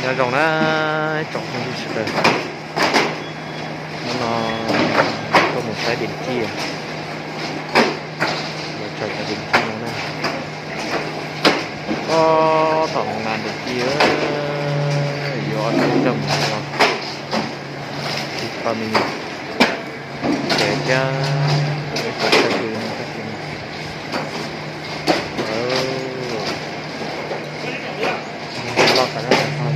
Nyob zoo na, tsoom phooj ywg sawv daws, hnub no tuaj mus saib deem tij, yuav tsaws cov deem tij no na. Ob thaum hoo nas deem tij, yuav ob tug coj mus no, tsis tau me nyuam tsev thiab, ib tug txhais tus no tag kis no. Loj tas tas no.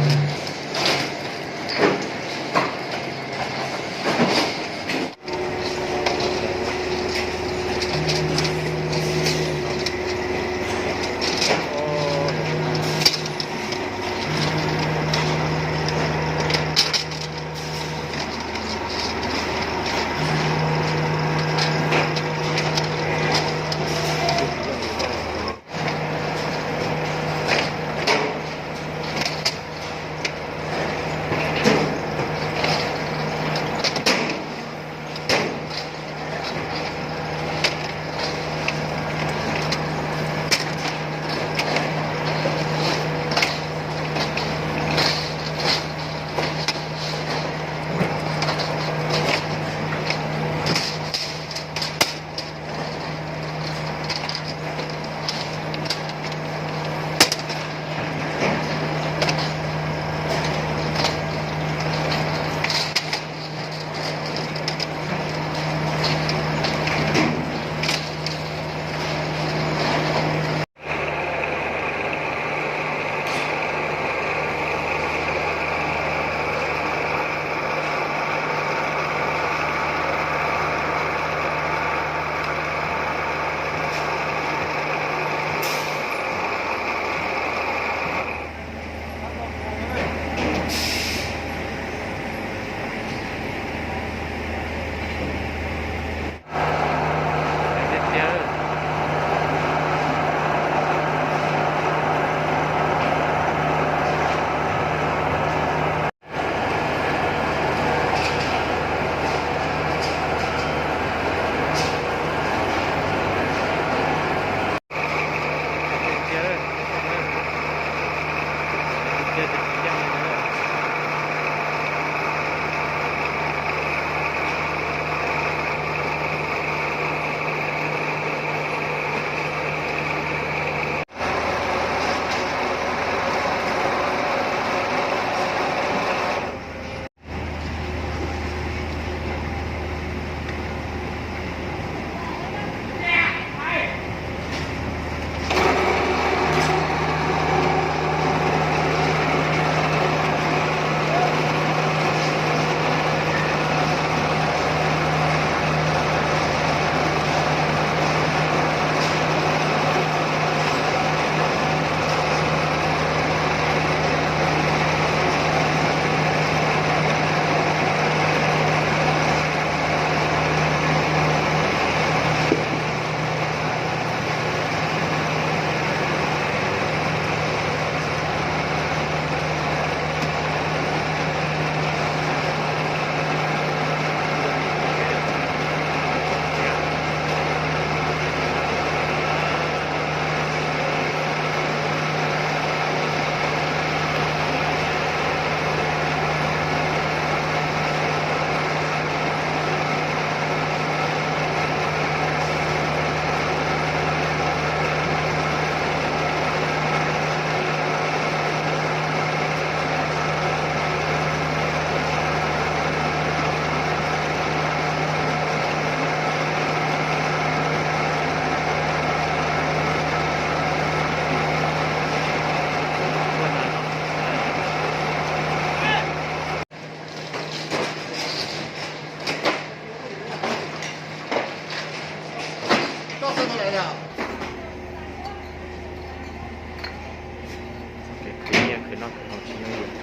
Khwv nyiaj khwv noj khwv haus tsis nyob yus.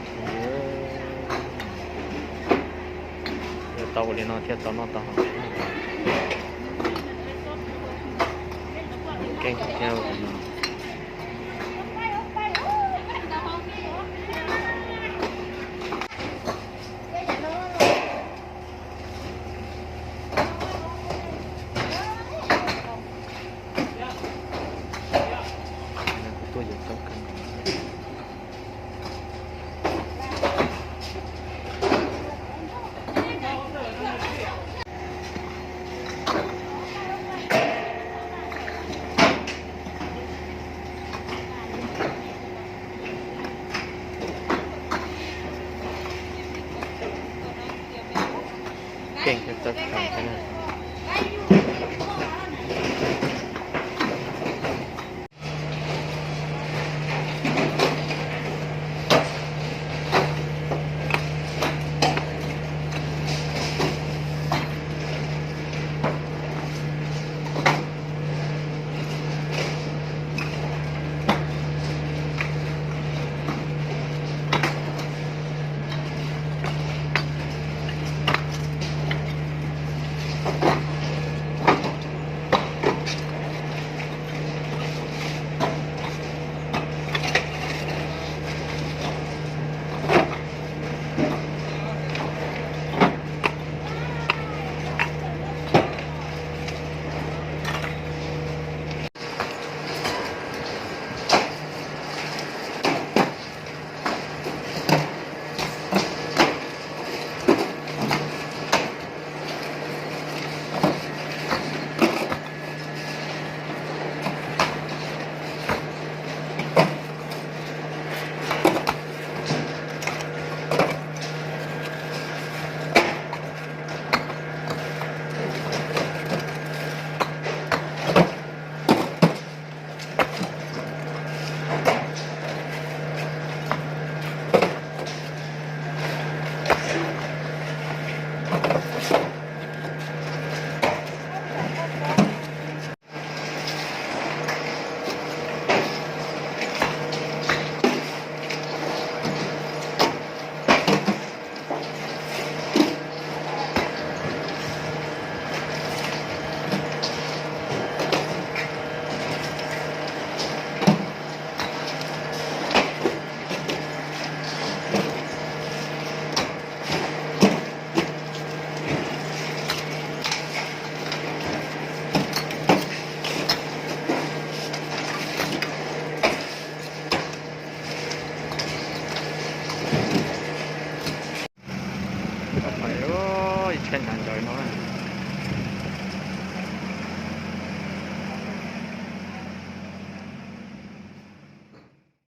Yog tau ua li no thiaj tau noj tau haus. Keej thiab ua li no. Kuv tuaj yuav coob kawg nkaus. Keej thiab txawj khaws thiab na.